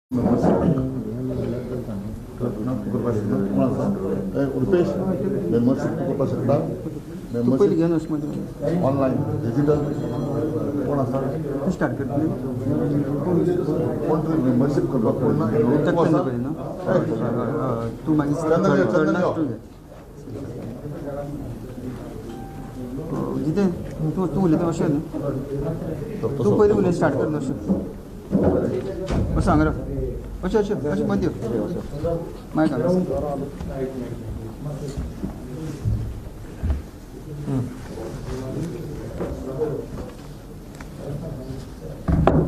Rupesh membership करपाक शकता. Membership online digital कोण आसा स्टार्ट करतले कोण तरी मेंबरशीप करपाक कोण ना तूं मागीर जितें तूं तूं उलयता अशें न्हू तूं पयलीं उलय स्टार्ट कर अशें सांग अशें अशें अशें मदीं मायक हांगा.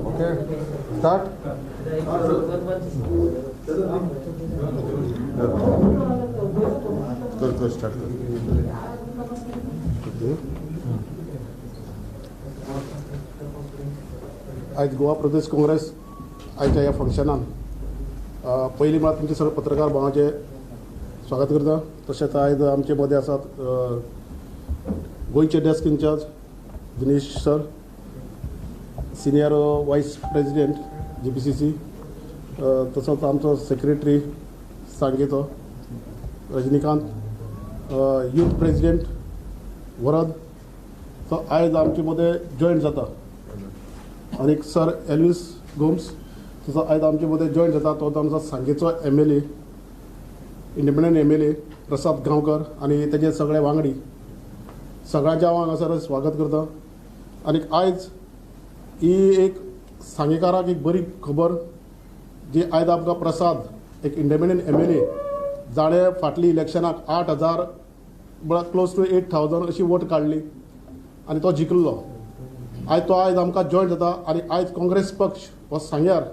Okay start. कर कर स्टार्ट कर. आयज गोवा प्रदेश काँग्रेस आयच्या ह्या फंक्शनान पयलीं म्हळ्यार तुमचे सगळे पत्रकार भावांचें स्वागत करता. तशेंच आयज आमचे मदें आसात गोंयचे desk incharge Dinesh sir, senior vice president GPCC, तसोच आमचो सेक्रेटरी सांगेचो रजनीकांत, यूथ प्रेजिडेंट वरद, तो आयज आमचे मदें जॉयन जाता. आनी सर एल्वीस गोम्स तसो आयज आमचे मदें जॉयन जाता. तो आमचो सांगेचो MLA, independent MLA Prasad Gaonkar आनी तेजे सगळे वांगडी सगळ्यांच्या हांव हांगासर स्वागत करता. आनी आयज ही एक सांगेकाराक एक बरी खबर जी आयज आमकां प्रसाद एक इंडिपेंडंट MLA जाणें फाटली इलेक्शनाक 8,000 म्हळ्यार क्लोज टू 8,000 अशी वोट काडली आनी तो जिखलो. आयज तो आयज आमकां जॉयन जाता. आनी आयज काँग्रेस पक्ष हो सांग्यार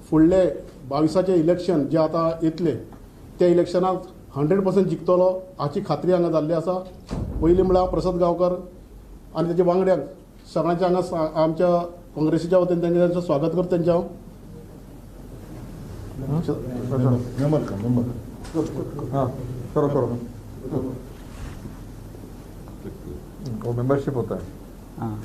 फुडले 22 इलेक्शन जे आतां येतले त्या इलेक्शनाक 100% जिखतलो हाची खात्री हांगा जाल्ली आसा. पयलीं म्हळ्यार प्रसाद गांवकर आनी तेजे वांगड्यांक सगळ्यांचे हांगा आमच्या काँग्रेसीच्या वतीन तेंचें स्वागत करता. तेंचें हांव मेंबर मेंबर हाँ करो करो. वो मेंबरशिप होता है. हाँ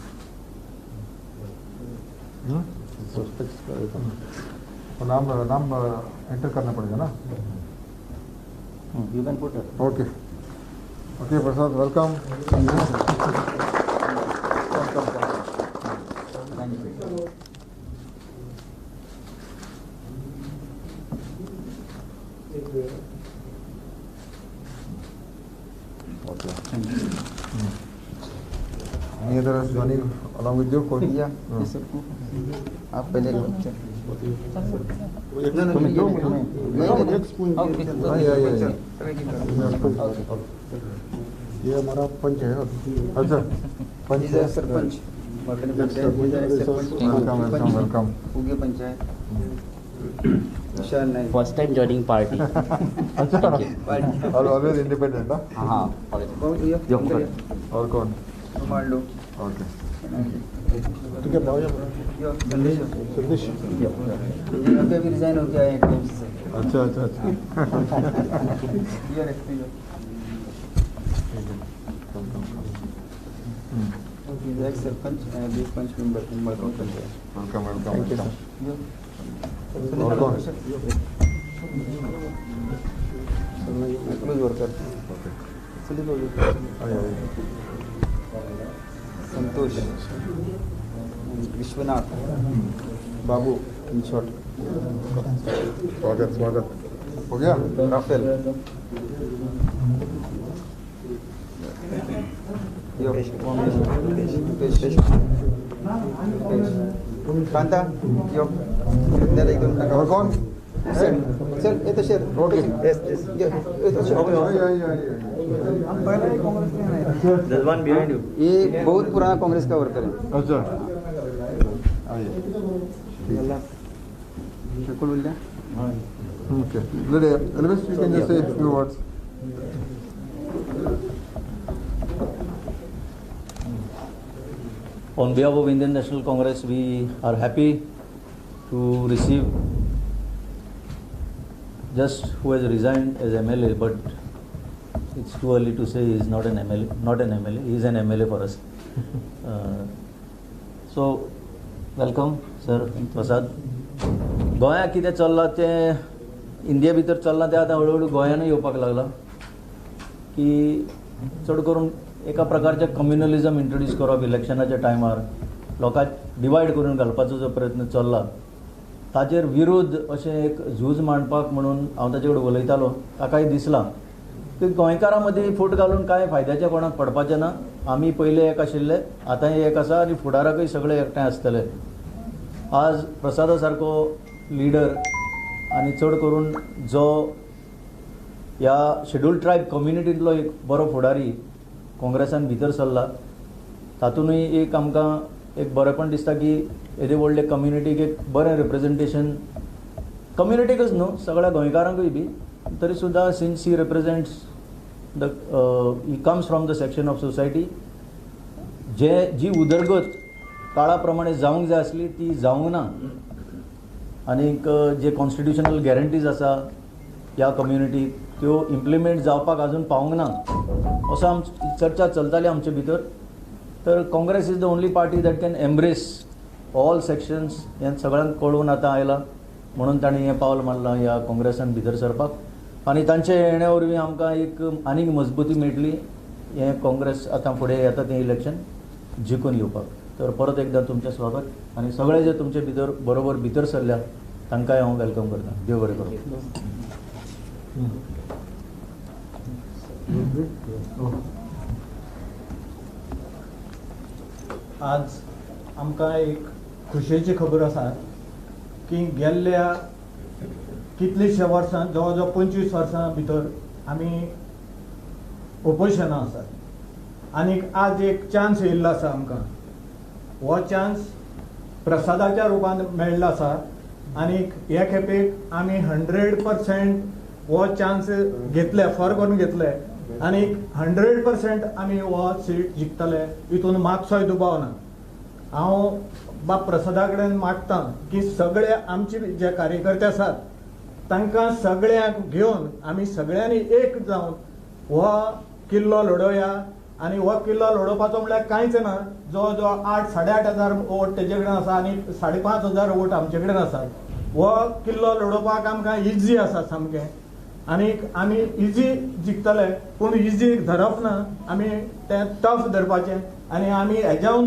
तो नाम नाम एंटर करना पड़ेगा ना. You can put it. Okay okay Prasad, welcome. Okay. Any others joining along with you? Yeah, yes sir. आप पहले ये हमारा पंच है. अच्छा पंच है, सरपंच welcome welcome welcome. उगे panchayat first time joining party. अच्छा और ऑलवेज इंडिपेंडेंट. हाँ और कौन? लो ओके ठीक है. संदेश अभी अभी रिजाइन हो गया है से. अच्छा अच्छा अच्छा. सरपंच पंच member panchayat. Welcome welcome welcome. और कौन? Close worker okay. Santosh Vishwanath Babu in short. स्वागत स्वागत हो गया. राफेल कांता यो एक दोन. और कौन? चल ये तो शेर. Okay S S. ये बहुत पुराना कांग्रेस का वर्कर है. अच्छा आइए. बिल्कुल बोल रहा. Okay Elvis, you can just say a few words. On behalf of Indian National Congress, we are happy to receive just who has resigned as MLA, but it's too early to say he is not an MLA. Not an MLA, he is an MLA for us. So, welcome, sir Prasad. गोंयांत कितें चल्लां तें India भितर चल्लां तें आतां हळू हळू गोंयानूय येवपाक लागलां की चड करून एका प्रकारचें कम्युनलिजम इंट्रोड्यूस करप इलेक्शनाच्या टायमार लोकांक डिवायड करून घालपाचो जो प्रयत्न चल्ला ताजेर विरोध अशें एक झूज मांडपाक म्हणून हांव ताजे कडेन उलयतालो. ताकाय दिसलां की गोंयकारां मदीं फूट घालून कांय फायद्याचें कोणाक पडपाचें ना. आमी पयले एक आशिल्ले, आतांय एक आसा आनी फुडाराकूय सगळे एकठांय आसतले. आज प्रसादा सारको लिडर आनी चड करून जो ह्या शेड्यूल्ड ट्रायब कम्युनिटींतलो एक बरो फुडारी काँग्रेसान भितर सरला, तातूंतय एक आमकां एक बरेंपण दिसता की येदे व्हडले कम्युनिटीक एक बरें रिप्रेजेंटेशन, कम्युनिटीकच न्हू सगळ्या गोंयकारांकूय बी तरी सुद्दां since he represents the he comes from the section of society जे जी उदरगत काळा प्रमाणे जावंक जाय आसली ती जावंक ना आनीक जे कॉन्स्टिट्युशनल गॅरंटीज आसा ह्या कम्युनिटीक त्यो इम्प्लिमेंट जावपाक अजून पावूंक ना असो आमची चर्चा चलताली आमचे भितर. तर Congress is the only party that can embrace all sections हें सगळ्यांक कळून आतां आयलां म्हणून तांणी हें पावल मारलां ह्या काँग्रेसान भितर सरपाक आनी तांचे येण्या वरवीं आमकां एक आनीक मजबूती मेळटली हें काँग्रेस आतां फुडें येता तें इलेक्शन जिखून येवपाक. तर परत एकदां तुमचें स्वागत आनी सगळे जे तुमचे भितर बरोबर भितर सरल्या तांकांय हांव welcome करता. देव बरें करूं. आज आमकां एक खुशयेची खबर आसा की गेल्ल्या कितलींशा वर्सां, जवळ जवळ 25 वर्सां भितर आमी ओपोजिशनां आसात आनीक आज एक चान्स येयल्लो आसा आमकां. हो चान्स प्रसादाच्या रुपान मेळ्ळो आसा आनीक हे खेपेक आमी 100% हो चान्स घेतले, फर करून घेतले आनीक 100% आमी हो सीट जिखतले हितून मातसोय दुबाव ना. हांव बाब प्रसादा कडेन मागता की सगळे आमचे जे कार्यकर्ते आसात तांकां सगळ्यांक घेवन आमी सगळ्यांनी एक जावन हो किल्लो लडोवया. आनी हो किल्लो लडोवपाचो म्हणल्यार कांयच ना, जवळ जवळ 8,000 8,500 वोट तेजे कडेन आसा आनी 5,500 वोट आमचे कडेन आसात. हो किल्लो लडोवपाक आमकां इजी आसा सामकें आनीक आमी इजी जिखतले, पूण इजी धरप ना, आमी तें टफ धरपाचें आनी आमी हेज्याहून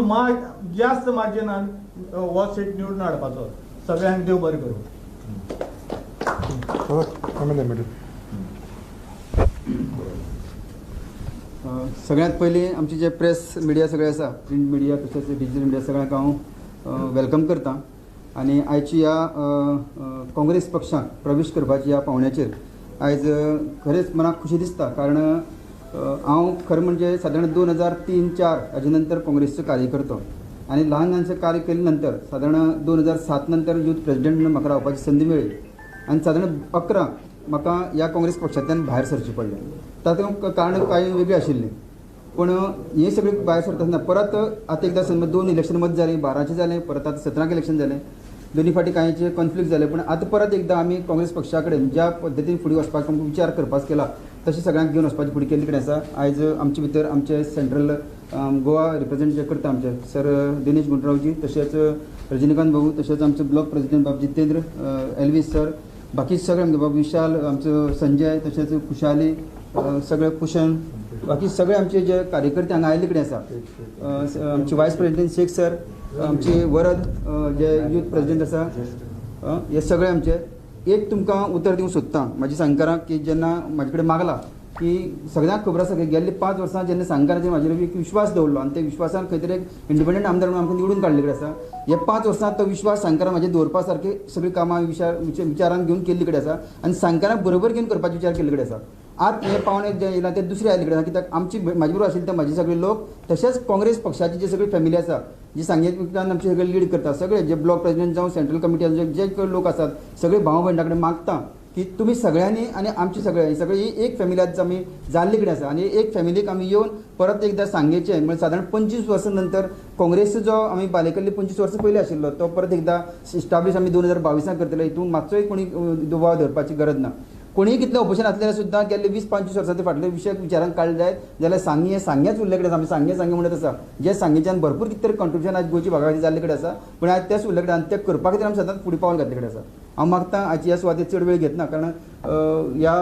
जास्त मार्जिनान हो सीट निवडून हाडपाचो. सगळ्यांक देव बरें करूं. सगळ्यांत पयलीं आमचे जे प्रेस मिडिया सगळे आसा, प्रिंट मिडिया तशेंच डिजिटल मिडिया, सगळ्यांक हांव welcome करता आनी आयची ह्या काँग्रेस पक्षाक प्रवेश करपाची ह्या पावण्याचेर आयज खरेंच मनाक खुशी दिसता. कारण हांव खरें म्हणजे सादारण 2003-04 हाजे नंतर काँग्रेसचो कार्यकर्तो आनी ल्हान ल्हानशें कार्य केले नंतर सादारण 2007 नंतर यूथ प्रेजिडेंट म्हणून म्हाका रावपाची संदी मेळ्ळी आनी सादारण 11 म्हाका ह्या काँग्रेस पक्षांतल्यान भायर सरचें पडलें. तातूंत कारण कांय वेगळी आशिल्लीं, पूण हें सगळें भायर सरता आसतना परत आतां एकदां समज 2 इलेक्शन मदीं जालीं, 12चें जालें, परत आतां 17 इलेक्शन जालें, दोनी फावटी कांयचे कॉन्फ्लिक्ट जाले, पूण आतां परत एकदां आमी काँग्रेस पक्षा कडेन ज्या पद्दतीन फुडें वचपाक आमकां विचार करपाक केला तशें सगळ्यांक घेवन वचपाची फुडें केल्ली कडेन आसा. आयज आमचे भितर आमचे सेंट्रल गोवा रिप्रेजेंट जे करता आमचे सर दिनेश गुंडरावजी, तशेंच रजनीकांत भाऊ, तशेंच आमचे ब्लॉक प्रेजिडेंट बाब जितेंद्र, एल्वीस सर, बाकी सगळे आमचे बाब विशाल, आमचो संजय, तशेंच खुशाली, सगळे कुशन, बाकी सगळे आमचे जे कार्यकर्ते हांगा आयिल्ले कडेन आसा. आमचे वायस प्रेजिडेंट शेख सर, आमचे वरद जे यूथ प्रेजिडेंट आसा, हे सगळे आमचे. एक तुमकां उतर दिवंक सोदता म्हाज्या सांगकारांक की जेन्ना म्हाजे कडेन मागला की सगळ्यांक खबर आसा की गेल्ले 5 वर्सां जेन्ना सांगकारांचेर म्हाजेर एक विश्वास दवरलो आनी त्या विश्वासान खंय तरी एक इंडिपेंडंट आमदार म्हणून आमकां निवडून काडले कडेन आसा. हे 5 वर्सां तो विश्वास सांगकारां म्हाजेर दवरपा सारकी सगळीं कामां विचारान घेवन केल्ली कडेन आसा आनी सांगकारांक बरोबर घेवन करपाचो विचार केल्ले कडेन आसा. आतां हे पावणे जे येयला ते दुसरे आयिल्ले कडेन आसा, कित्याक आमची म्हाजे बरोबर आशिल्ले ते म्हाजे सगळे लोक, तशेंच काँग्रेस पक्षाची जी सगळी फॅमिली आसा जी सांगेंतल्यान आमचे सगळे लीड करता, सगळे जे ब्लॉक प्रेजिडेंट जावं सेंट्रल कमिटी जे लोक आसात सगळे भाव भयणा कडेन मागता की तुमी सगळ्यांनी आनी आमची सगळे सगळी एक फॅमिली आज आमी जाल्ली कडेन आसा आनी एक फॅमिलीक आमी येवन परत एकदां सांगेचें म्हणजे सादारण 25 वर्सां नंतर काँग्रेसचो जो आमी बालेकल्ली 25 वर्सां पयलीं आशिल्लो तो परत एकदां इस्टाब्लीश आमी 2022 करतले. हितून मातसोय कोणी दुबाव धरपाची गरज ना. कोणीय कितलें ऑपोजिशन आसल्यार सुद्दां गेल्ले 20-25 वर्सां ते फाटले विशय विचारान काडले जायत जाल्यार सांगें सांगेंच उरले कडेन आसा. आमी सांगें सांगें म्हणत आसा, जे सांगेंच्यान भरपूर कितें तरी कॉन्ट्रिब्युशन आज गोंयच्या भागा खातीर जाल्ले कडेन आसा, पूण आज तेच उरले कडेन आनी तें करपा खातीर आमी सदांच फुडें पावल घातले कडेन आसा. हांव मागता आयची ह्या सुवातेर चड वेळ घेतना, कारण ह्या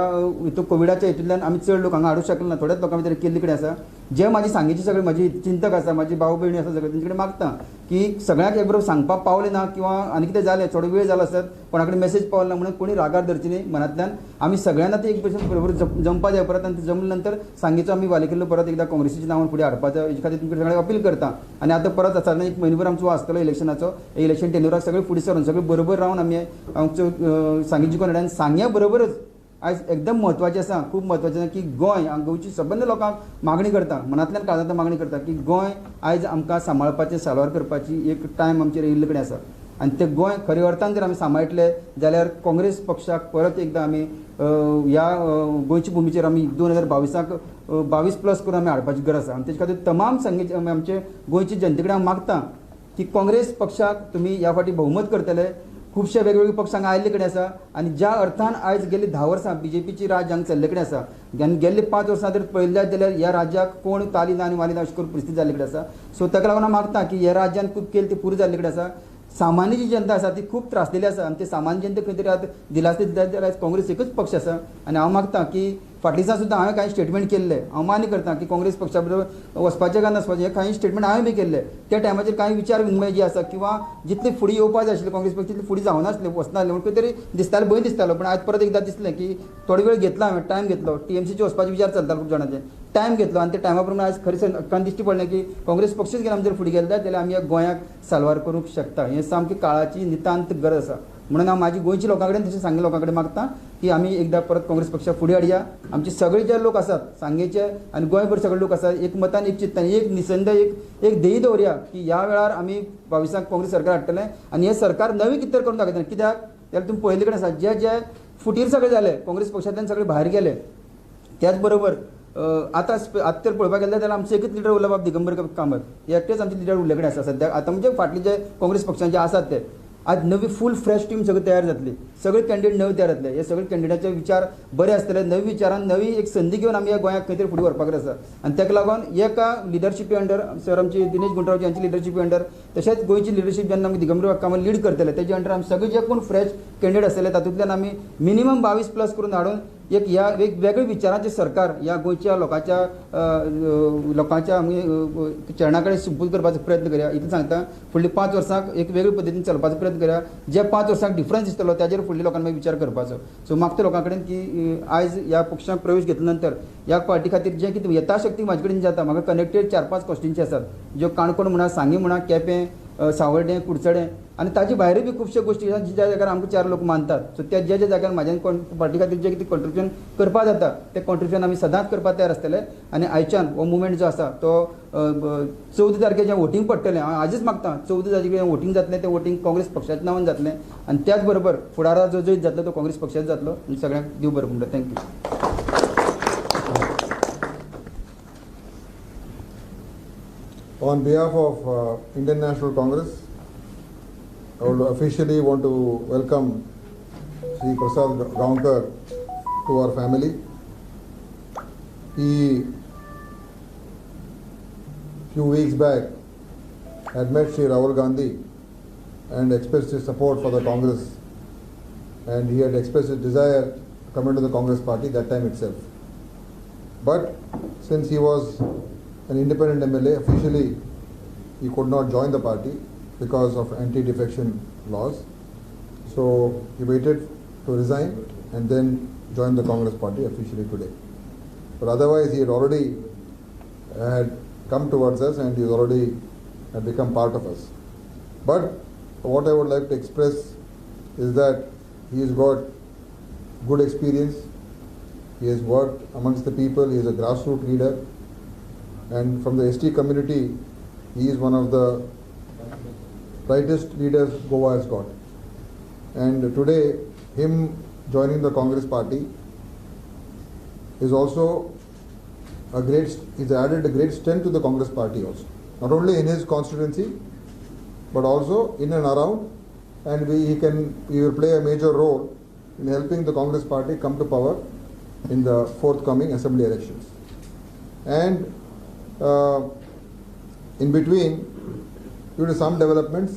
हितून कोविडाच्या हितूंतल्यान आमी चड लोक हांगा हाडूंक शकले ना, थोड्याच लोकां भितर केल्ले कडेन आसा. जे म्हाजी सांगेची सगळे म्हाजी चिंतक आसा, म्हाजी भाव भयणी आसा सगळे, तेंचे कडेन मागता की सगळ्यांक एक बरोबर सांगपाक पावलें ना किंवा आनी कितें जालें, थोडो वेळ जालो आसत, कोणा कडेन मेसेज पावलो ना म्हणून कोणी रागार धरची न्ही मनांतल्यान. आमी सगळ्यांना ते एक बरोबर जमपा जाय परत, आनी जमले नंतर सांगेचो आमी वालेकिल्लो परत एकदा काँग्रेसीच्या नांवान फुडें हाडपाचो हेजे खातीर तुमकां सगळ्यांक अपील करता. आनी आतां परत आसा एक म्हयनोभर आमचो आसतलो इलेक्शनाचो, इलेक्शन टेन्युराक सगळे फुडें सरून सगळे बरोबर रावन आमी आमचो सांगे जिखून हाडून सांग्या बरोबरच आयज एकदम म्हत्वाचें आसा, खूब म्हत्वाचें आसा की गोंय गोंयची सबंद लोकांक मागणी करता, मनांतल्यान काळजांतल्यान मागणी करता की गोंय आयज आमकां सांबाळपाचें, साल्वार करपाची एक टायम आमचेर येयल्ले कडेन आसा. आनी ते गोंय खरे अर्थान जर आमी सांबाळटले जाल्यार काँग्रेस पक्षाक परत एकदां आमी ह्या गोंयच्या भुमीचेर आमी 2022 22 प्लस करून आमी हाडपाची गरज आसा. आनी तेजे खातीर तमाम सांगेचे आमचे गोंयचे जनते कडेन हांव मागता की काँग्रेस पक्षाक तुमी ह्या फावटी बहुमत करतले. खुबशे वेगवेगळे पक्ष हांगा आयिल्ले कडेन आसा आनी ज्या अर्थान आयज गेल्ली 10 वर्सां बीजेपीची राज्य हांगा चल्ले कडेन आसा आनी गेल्ले 5 वर्सां जर पळयले जाल्यार ह्या राज्याक कोण ताली ना आनी वाली ना अशें करून परिस्थिती जाल्ले कडेन आसा. सो ताका लागून हांव मागता की ह्या राज्यान खूब केली ती पुरो जाल्ले कडेन आसा. सामान्य जी जनता आसा ती खूब त्रासलेली आसा आनी ते सामान्य जनते खंय तरी आतां दिलासे दिता जाल्यार आयज काँग्रेस एकूच पक्ष आसा. आनी हांव मागता की फाटल्या दिसा सुद्दां हांवें कांय स्टेटमेंट केल्ले, हांव मान्य करता की काँग्रेस पक्षा बरोबर वचपाचें काय नासपाचें हे कांय स्टेटमेंट हांवें बी केल्ले. त्या टायमाचेर कांय विचार विनिमय जी आसा किंवा जितली फुडें येवपाक जाय आशिल्ले काँग्रेस पक्ष तितली फुडें जावनासले, वचनासले, म्हणून खंय तरी दिसतालें, भंय दिसतालो. पूण आयज परत एकदां दिसलें की थोडो वेळ घेतला हांवें, टायम घेतलो, टीएमसीचे वचपाचो विचार चलतालो खूब जाणांचे, टायम घेतलो आनी त्या टायमा प्रमाणे आयज खरें हक्कान दिश्टी पडलें की काँग्रेस पक्षूच घेवन आमी जर फुडें गेले जाल्यार आमी ह्या गोंयाक साल्वार करूंक शकता. हें सामकी काळाची नितांत गरज आसा. म्हणून हांव म्हाजी गोंयच्या लोकां कडेन तशें सांगे लोकां कडेन मागता की आमी एकदां परत काँग्रेस पक्षाक फुडें हाडया. आमचे सगळे जे लोक आसात सांगेचे आनी गोंयभर सगळे लोक आसात एकमतान, एक चित्तान, एक निसंद, एक ध्येय दवरया की ह्या वेळार आमी 22 काँग्रेस सरकार हाडटलें आनी हें सरकार नवें कितें करून दाखयतलें. कित्याक जाल्यार तुमी पळयल्ले कडेन आसा जे जे फुटीर सगळे जाले काँग्रेस पक्षांतल्यान सगळे भायर गेले. त्याच बरोबर आतां आतां तर पळोवपाक गेले जाल्यार आमचो एकूच लिडर उरला, बाब दिगंबर कामत, हे एकटेच आमचे लिडर उरले कडेन आसा सद्याक. आतां म्हणजे फाटले जे काँग्रेस पक्षांचे आसात ते आज नवी फूल फ्रेश टीम सगळी तयार जातली, सगळे कॅन्डिडेट नवे तयार जातले. हे सगळे कॅन्डिडेटाचे विचार बरे आसतले, नवे विचारान नवी एक संदी घेवन आमी ह्या गोंयाक खंय तरी फुडें व्हरपाक आसा. आनी ताका लागून एका लिडरशिपी अंडर सर आमची दिनेश गुंडराव यांची लिडरशिपी अंडर, तशेंच गोंयची लिडरशीप जेन्ना आमी दिगंबर कामत लीड करतले तेजे अंडर आमी सगळे जे कोण फ्रेश कॅन्डिडेट आसतले तातूंतल्यान आमी मिनिमम 22 प्लस करून हाडून एक ह्या एक वेगळे विचारांचें सरकार ह्या गोंयच्या लोकांच्या लोकांच्या आमी चरणा कडेन सुपूत करपाचो प्रयत्न करया. इतलें सांगता, फुडल्या 5 वर्सांक एक वेगळे पद्दतीन चलपाचो प्रयत्न करया. जे 5 वर्सांक डिफरन्स दिसतलो ताजेर फुडल्या लोकांनी मागीर विचार करपाचो. सो मागता लोकां कडेन की आयज ह्या पक्षाक प्रवेश घेतल्या नंतर ह्या पार्टी खातीर जें कितें यथाशक्ती म्हाजे कडेन जाता, म्हाका कनेक्टेड 4-5 कॉन्स्टिट्युएन्सी आसात ज्यो काणकोण म्हणा, सांगें म्हणा, केपें, सावर्डें, कुडचडें आनी ताजे भायरूय बी खुबश्यो गोश्टी आसा ज्या जाग्यार आमकां 4 लोक मानतात. सो त्या ज्या ज्या जाग्यार म्हाज्यान पार्टी खातीर जें कितें कॉन्ट्रिब्युशन करपाक जाता तें कॉन्ट्रिब्युशन आमी सदांच करपाक तयार आसतले. आनी आयच्यान हो मुवमेंट जो आसा तो 14 तारखेर जें वोटींग पडटलें, हांव आजच मागता 14 तारखेर जें वोटींग जातलें तें वोटींग काँग्रेस पक्षाच्या नांवान जातलें आनी त्याच बरोबर फुडाराक जो जैत जातलो तो काँग्रेस पक्षाचो जातलो. आनी सगळ्यांक देव बरें म्हणटा. Thank you. On behalf of Indian National Congress, I would officially want to welcome Shri Prasad Gaonkar to our family. He, few weeks back, had met Shri Rahul Gandhi and expressed his support for the Congress, and he had expressed his desire to come into the Congress party that time itself. But since he was an independent MLA, officially he could not join the party because of anti-defection laws. So he waited to resign and then join the Congress party officially today. But otherwise he had already had come towards us and he already had become part of us. But what I would like to express is that he has got good experience, he has worked amongst the people, he is a grassroots leader, and from the ST community, he is one of the brightest leaders Goa has got. And today, him joining the Congress party is also a great, he's added a great strength to the Congress party also. Not only in his constituency, but also in and around, and he will play a major role in helping the Congress party come to power in the forthcoming assembly elections. And in between, due to some developments,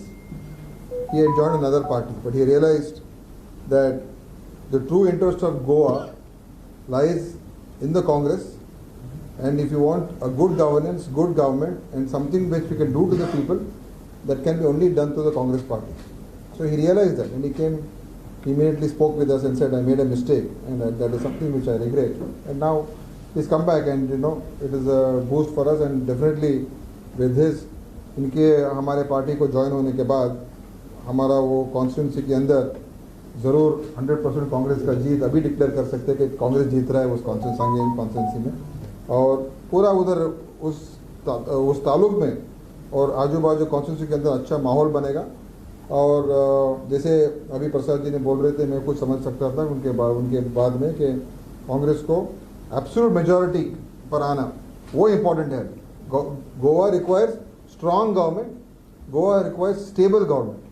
he had joined another party, but he realized that the true interest of Goa lies in the Congress, and if you want a good governance, good government, and something which we can do to the people, that can be only done through the Congress party. So he realized that, and he came, he immediately spoke with us and said, I made a mistake, and that is something which I regret. And now he's come back, and you know, it is a boost for us, and definitely with his, इनके हमारे party को join होने K बाद हमारा वो constituency K अंदर ज़रूर 100% कांग्रेस का जीत अभी डिक्लेयर कर सकते हैं कि कांग्रेस जीत रहा है उस सांगेम कॉन्स्टिट्यूंसी में, और पूरा उधर उस तालुक में और आजू बाजू कॉन्स्टिट्यूंसी के अंदर अच्छा माहौल बनेगा। और जैसे अभी प्रसाद जी ने बोल रहे थे, मैं कुछ समझ सकता था उनके बाद में कि कांग्रेस को एब्सोल्यूट मेजॉरिटी पर आना वो इम्पोर्टेंट है। Goa requires strong government, Goa requires stable government,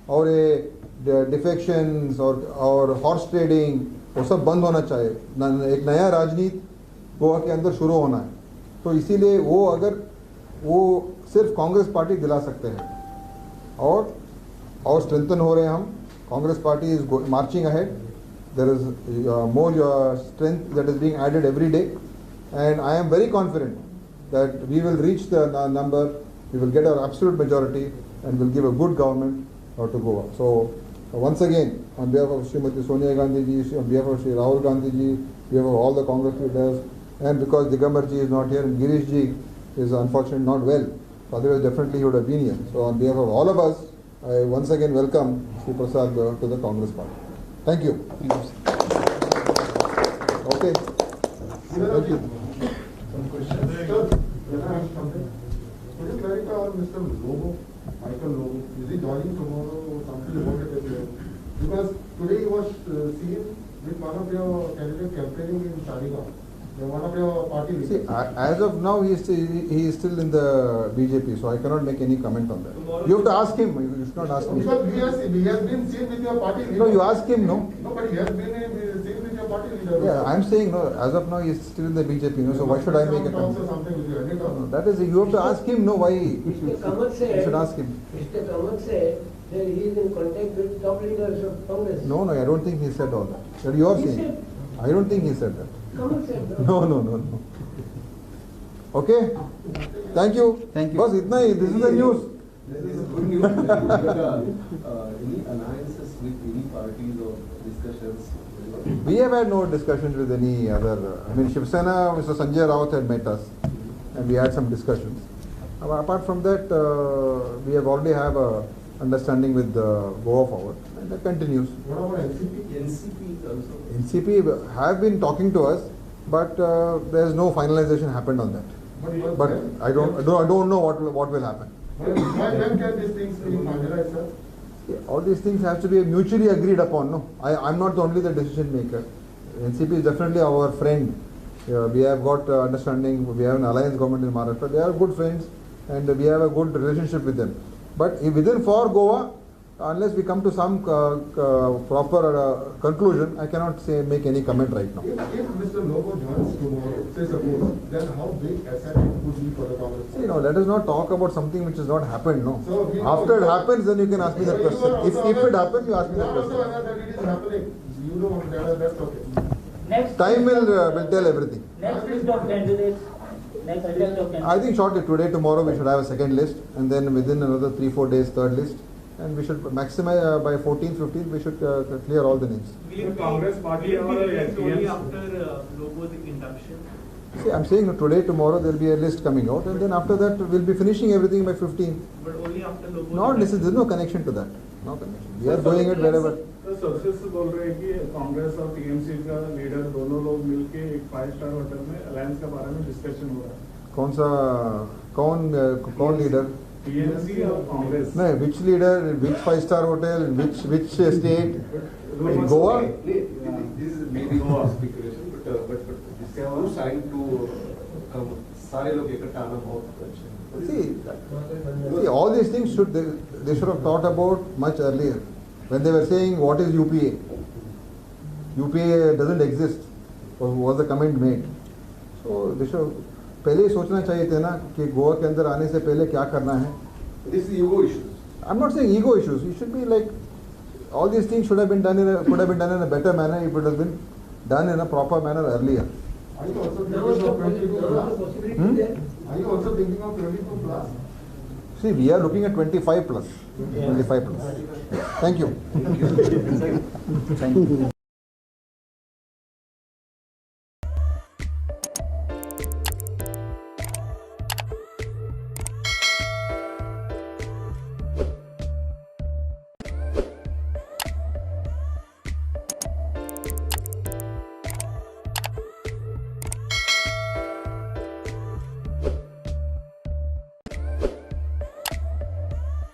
और ये डिफेक्शंस और हॉर्स ट्रेडिंग वो सब बंद होना चाहिए। एक नया राजनीति गोवा के अंदर शुरू होना है, तो इसीलिए वो अगर वो सिर्फ कांग्रेस पार्टी दिला सकते हैं, और स्ट्रेंथन हो रहे हैं हम। Congress party is marching ahead, there is more strength that is being added every day, and I am very confident that we will reach the number, we will get our absolute majority, and will give a good government to Goa. So once again, on behalf of Srimati Sonia Gandhi ji, on behalf of Shri Rahul Gandhi ji, on behalf of all the Congress leaders, and because Digambar ji is not here and Girish ji is unfortunately not well, otherwise definitely he would have been here. So on behalf of all of us, I once again welcome Shri Prasad to the Congress party. Thank you. Thank you, sir. Okay. Thank you. Some questions. Sir, can I ask something? Could you clarify on Mr. Lobo, Michael Lobo? Is he joining tomorrow or something about it? Because today he was seen with one of your candidates campaigning in Tarigaon. One of your party leaders. See, as of now, he is still in the BJP, so I cannot make any comment on that. Tomorrow you have to ask him. You should not ask me. Because he has been seen with your party leader. No, you ask him, no. No, but he has been seen with your party leader. Yeah, I am saying no. As of now, he is still in the BJP, no. So why should I make a comment? Something with you. Any no, that is, you have to ask him, no. Why? Mr. Kamath said. You should ask him. Mr. Kamath said that he is in contact with top leaders of Congress. No, no, I don't think he said all that. That you are saying. Said, I don't think he said that. No, no, no, no. Okay. Thank you. Thank you. Bas itna hi. This is the news. This is good news. But, any alliances with any parties or discussions? We have had no discussions with any other. I mean, Shiv Sena, Mr. Sanjay Raut had met us, and we had some discussions. Apart from that, we have already have a understanding with Goa Forward, and that continues. What about NCP? NCP also. NCP have been talking to us, but there is no finalization happened on that. But I don't know what will happen. When can these things be finalized, sir? All these things have to be mutually agreed upon. No, I'm not only the decision maker. NCP is definitely our friend. We have got understanding. We have an alliance government in Maharashtra. They are good friends, and we have a good relationship with them. But within for Goa, unless we come to some proper conclusion, I cannot say make any comment right now. If Mr. Lobo joins tomorrow, say suppose, then how big asset it could be for the Congress? See, no, let us not talk about something which has not happened. No. So after it happens, then you can ask me that question. If it happens, you ask me that question. You are also aware that it is happening. You know that, that's okay. Next time will tell everything. Next list of candidates. Next list of candidates. I think shortly today, tomorrow we should have a second list, and then within another 3-4 days, third list. And we should maximize by 14th, 15th, we should clear all the names. Will Congress party or only after Lobo's induction? See, I'm saying today, tomorrow there will be a list coming out, and then after that we'll be finishing everything by 15th. But only after Lobo's. Not necessarily. There's no connection to that. No connection. We are doing it wherever. तो sources बोल रहे हैं कि कांग्रेस और TMC का leader दोनों लोग मिलके एक 5 star hotel में अलायंस के बारे में डिस्कशन हो रहा है। कौन सा कौन लीडर? टीएमसी और कांग्रेस। नहीं, which leader, which 5-star hotel, which state? In Goa? This is maybe speculation, but this who signed to come, सारे लोग इकट्ठा आना बहुत अच्छा है। See, all these things should they should have thought about much earlier. When they were saying what is UPA? UPA doesn't exist, was the comment made. So they should पहले ही सोचना चाहिए थे ना कि गोवा के अंदर आने से पहले क्या करना है। This is ego issues. I'm not saying ego issues. You should be like, All these things should have been done in a, could have been done in a better manner if it has been done in a proper manner earlier. Are you also Now thinking the of 22 plus? possibility Hmm? there. Are you also thinking of 22 plus? See, we are looking at 25 plus. 25 plus. Thank you. Thank you.